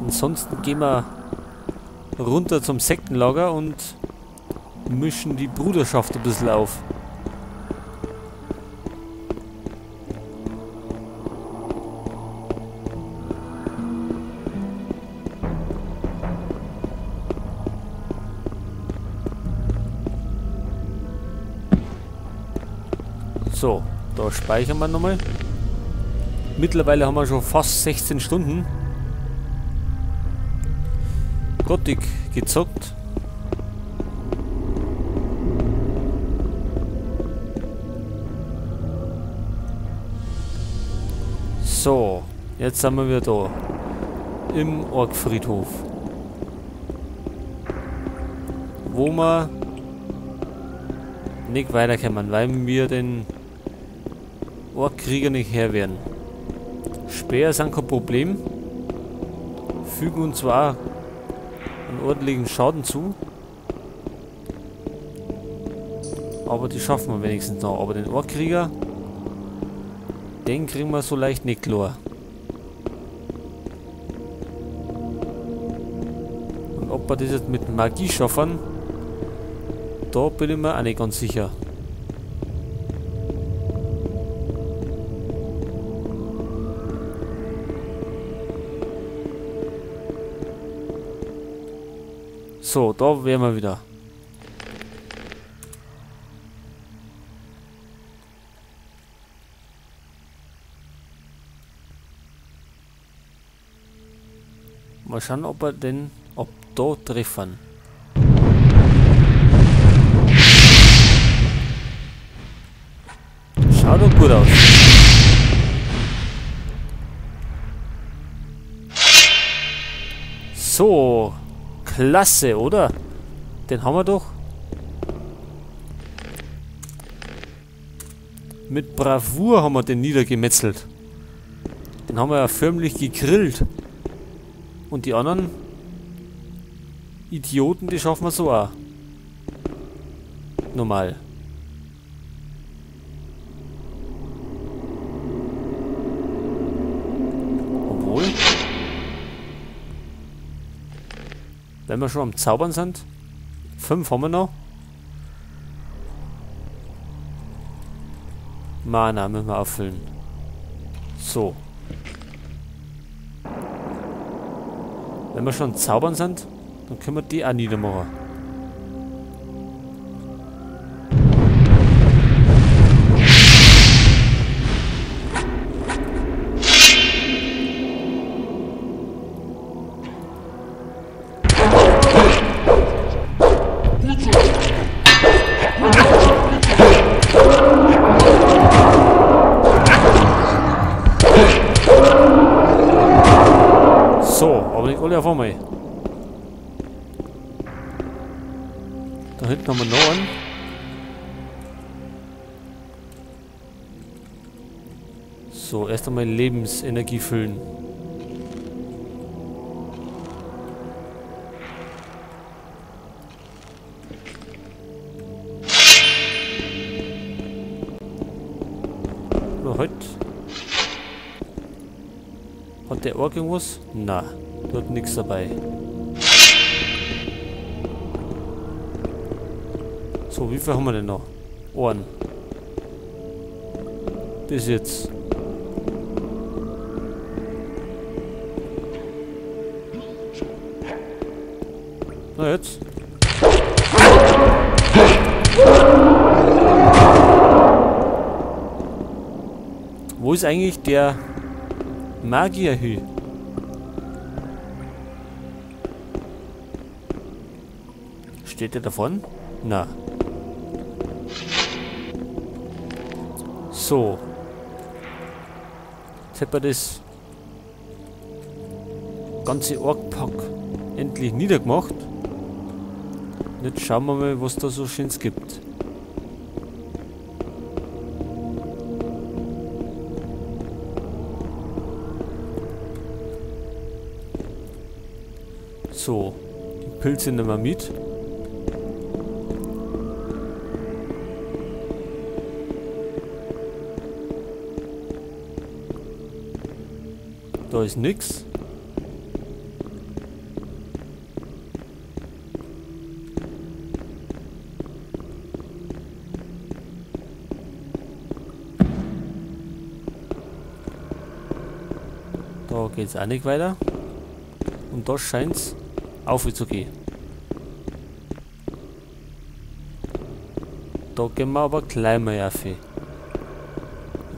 Ansonsten gehen wir runter zum Sektenlager und mischen die Bruderschaft ein bisschen auf. So, da speichern wir nochmal. Mittlerweile haben wir schon fast 16 Stunden Gothic gezockt. So, jetzt sind wir wieder da. Im Orkfriedhof. Wo wir nicht weiterkommen, weil wir den Orkkrieger nicht her werden. Speer sind kein Problem. Fügen uns zwar einen ordentlichen Schaden zu, aber die schaffen wir wenigstens noch. Aber den Orkkrieger, den kriegen wir so leicht nicht klar. Und ob wir das jetzt mit Magie schaffen, da bin ich mir auch nicht ganz sicher. So, da wären wir wieder. Mal schauen, ob wir denn, ob da treffen. Schaut doch gut aus. So. Klasse, oder? Den haben wir doch. Mit Bravour haben wir den niedergemetzelt. Den haben wir ja förmlich gegrillt. Und die anderen Idioten, die schaffen wir so auch. Normal. Obwohl. Wenn wir schon am Zaubern sind. 5 haben wir noch. Mana müssen wir auffüllen. So. Wenn wir schon am Zaubern sind, dann können wir die auch niedermachen. So, aber nicht alle auf einmal. Da hinten haben wir noch einen. So, erst einmal Lebensenergie füllen. Oder heute? Hat der Ork irgendwas? Na, der hat nichts dabei. So, wie viel haben wir denn noch? Ohren. Bis jetzt. Na jetzt. Wo ist eigentlich der Magier hin? Steht der davon? Na. So. Jetzt hätten wir das ganze Ork-Pack endlich niedergemacht. Und jetzt schauen wir mal, was da so Schönes gibt. So, die Pilze nehmen wir mit. Da ist nix. Da geht es auch nicht weiter. Und da scheint es aufzugehen. Da gehen wir aber gleich mal auf. Jetzt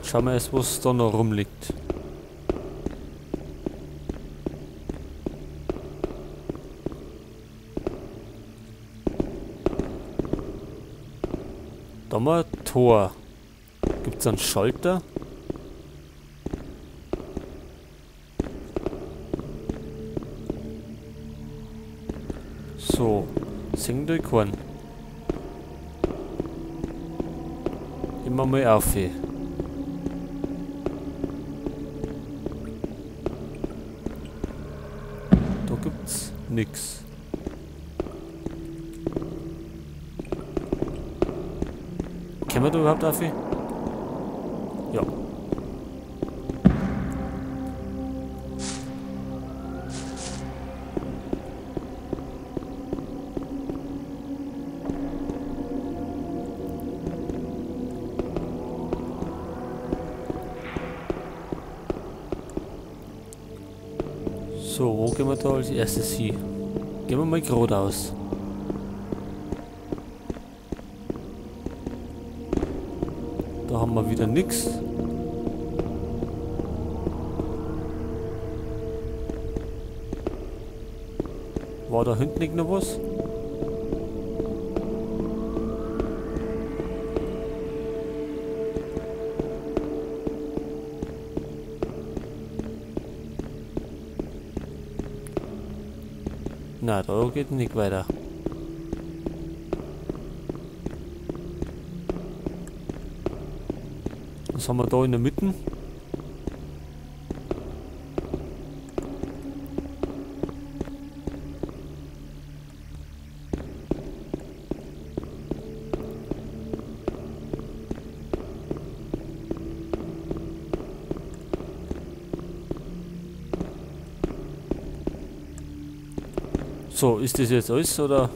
schauen wir erst, was da noch rumliegt. Da haben wir ein Tor. Gibt es einen Schalter? So, singen durch Korn. Immer mal auf. Da gibt's nix. Können wir da überhaupt auf? Ja. So, wo gehen wir da als erstes hin? Gehen wir mal geradeaus. Da haben wir wieder nichts. War da hinten nicht noch was? Na, da geht nicht weiter. Was haben wir da in der Mitte? So, ist das jetzt alles, oder?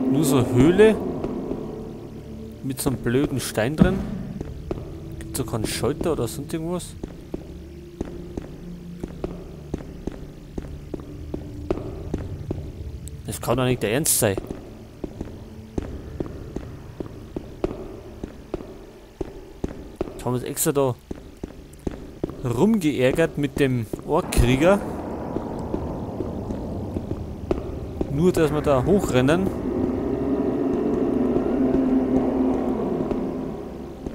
Nur so eine Höhle mit so einem blöden Stein drin. Gibt's da keinen Schalter oder sonst irgendwas? Das kann doch nicht der Ernst sein. Jetzt haben wir uns extra da rumgeärgert mit dem Orkkrieger. Nur, dass wir da hochrennen.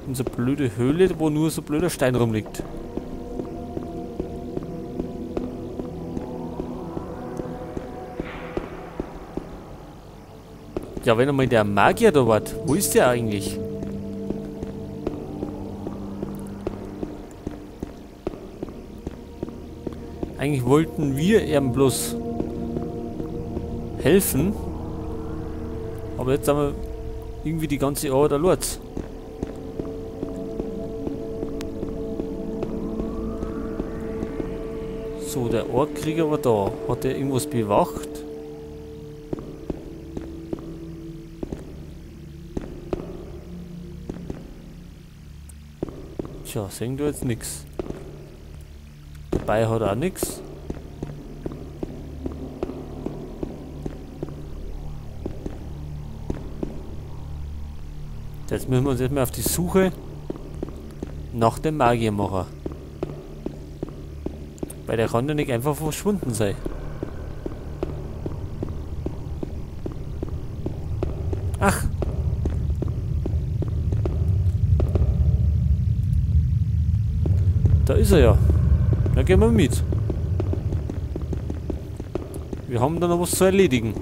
In so blöde Höhle, wo nur so blöder Stein rumliegt. Ja, wenn einmal der Magier da war, wo ist der eigentlich? Eigentlich wollten wir ihm bloß helfen, aber jetzt haben wir irgendwie die ganze Arbeit allein. So, der Orkkrieger war da. Hat er irgendwas bewacht? Tja, sehen du jetzt nichts. Dabei hat er auch nichts. Jetzt müssen wir uns erstmal auf die Suche nach dem Magiermacher. Weil der kann ja nicht einfach verschwunden sein. Ach! Da ist er ja. Da gehen wir mit. Wir haben da noch was zu erledigen.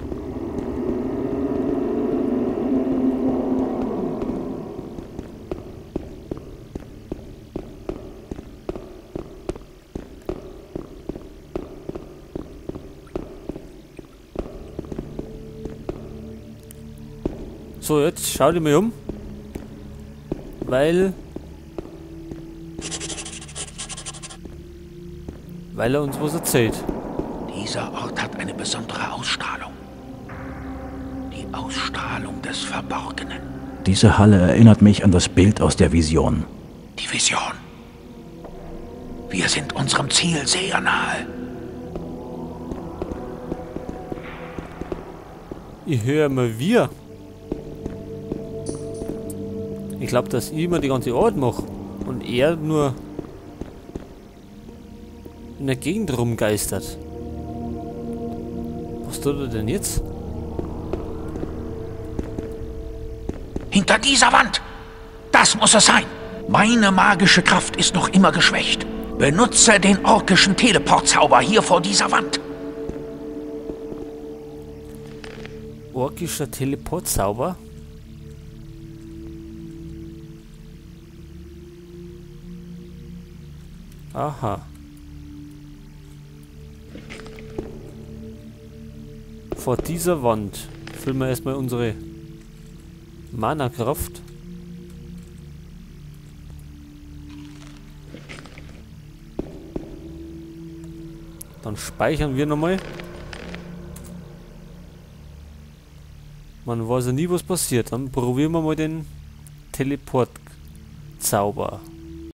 So, jetzt schau dich mal um. Weil er uns was erzählt. Dieser Ort hat eine besondere Ausstrahlung. Die Ausstrahlung des Verborgenen. Diese Halle erinnert mich an das Bild aus der Vision. Die Vision. Wir sind unserem Ziel sehr nahe. Ich höre immer wir. Ich glaube, dass ich immer die ganze Arbeit mache und er nur in der Gegend rumgeistert. Was tut er denn jetzt? Hinter dieser Wand! Das muss es sein! Meine magische Kraft ist noch immer geschwächt. Benutze den orkischen Teleportzauber hier vor dieser Wand. Orkischer Teleportzauber? Aha. Vor dieser Wand füllen wir erstmal unsere Mana-Kraft. Dann speichern wir nochmal. Man weiß ja nie, was passiert. Dann probieren wir mal den Teleport-Zauber.